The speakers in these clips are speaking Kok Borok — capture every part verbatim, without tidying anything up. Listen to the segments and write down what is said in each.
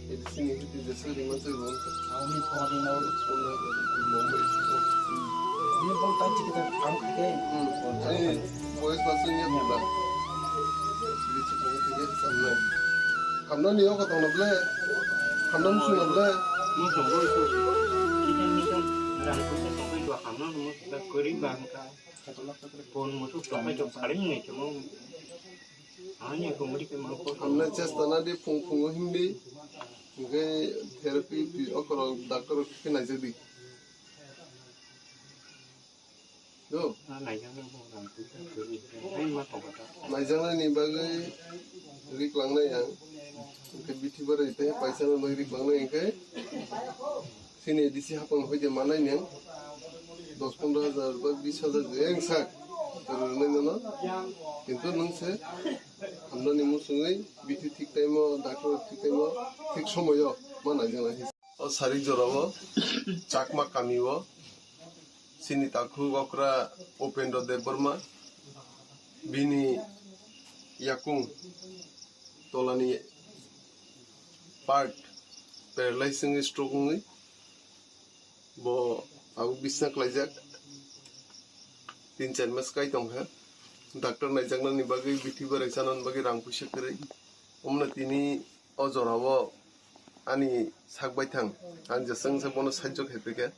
Sini hiti jesa rima se ron. Ang ni pho ni na ro. Pho na ro. Ni pho ta chiki ta ang khake. Hmm. Ani boys ba sini ya pula. Sini chiki ta ya samna. Hamna ni yo ka tong na ble. Hamna musu na ble. Musu boys. Ini ni kan dan kusa sampai dua hamna musu da kori bangka. Kon musu sampai dua kali ni cuma. Ani ko muri ke mau ko. Hamna chesta na di phung phung hindi. Hingke therapy pi okoro doctor khe naijak di. Do. Naijaknani bagwi riklangnai ang. Hingke bithi barai tei paisa no bagwi riklangnai hingke. Sini A D C hapang hoide manai nang. Dos pondro hajar ba bis hajar je eng sak. Rwnai nono. Kintu nung se hamnani musungwi bithi thik time o, doctor thik time o, thik somoyo ma naijaknai. O sari jorao Chakma kamio sini takhuk okra Upendra Debbarma bini yakung tolani part paralyze wngwi stroke wngwi bo tabuk bisna klaijak tin char mas kai tongkha. Doctor naijaknani bagwi bithi barai chanani bagwi rang puisa kwrwi. Omno tini o jorao ani sak baithang ang jeswk wngsa bono sahajyo khaiphaikha.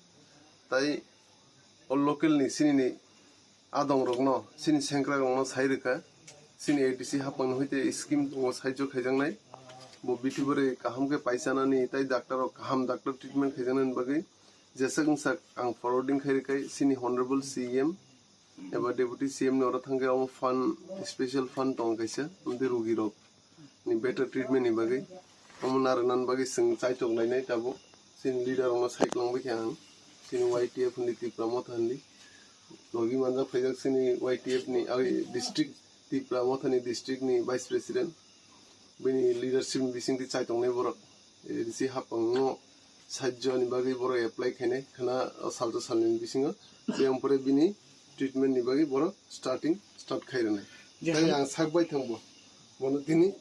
Tai o local ni sinini adongrokno, sini sengkrakrokno sai rwkha. Sini A D C hapang hoite scheme tongo sahajyo khaijaknai. Bo bithi barai kaham khe paichanani tai doctor rok kaham doctor treatment khaijaknani bagwi jeswk wngsa ang forwarding khai rwkha sini honorable C E M eba deputy C M ni oro thangkhe omo fund, special fund tongo kaisa, amtwi rugirok ni better treatment ni bagwi, omo narwknani bagwi chwng chaitok nainai tabuk. Chini leader rokno sai kwlangbaikha ang, chini Y T F ni Tipra Motha ni logi manjak phaijak chini Y T F ni, ah, district, Tipra Motha ni district ni vice president, bini leadership ni bisingtwi chaitok nai borok. A D C hapang no sahajyo ni bagwi borok apply khainai khana o salsa salni bisingo, biyang pore bini treatment ni bagwi borok starting start khai rwnai. Je tai ham- ang sak bai thangbo bono tini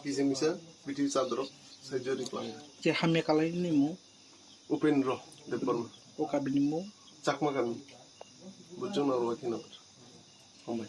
kisa misa bithi chadorok sahajyo ri kwlangkha. Je hamya kalai ni mo? Upendra Debbarma. O kabini mo? Chakma kami. Bujung na ruwa kina. Hambai.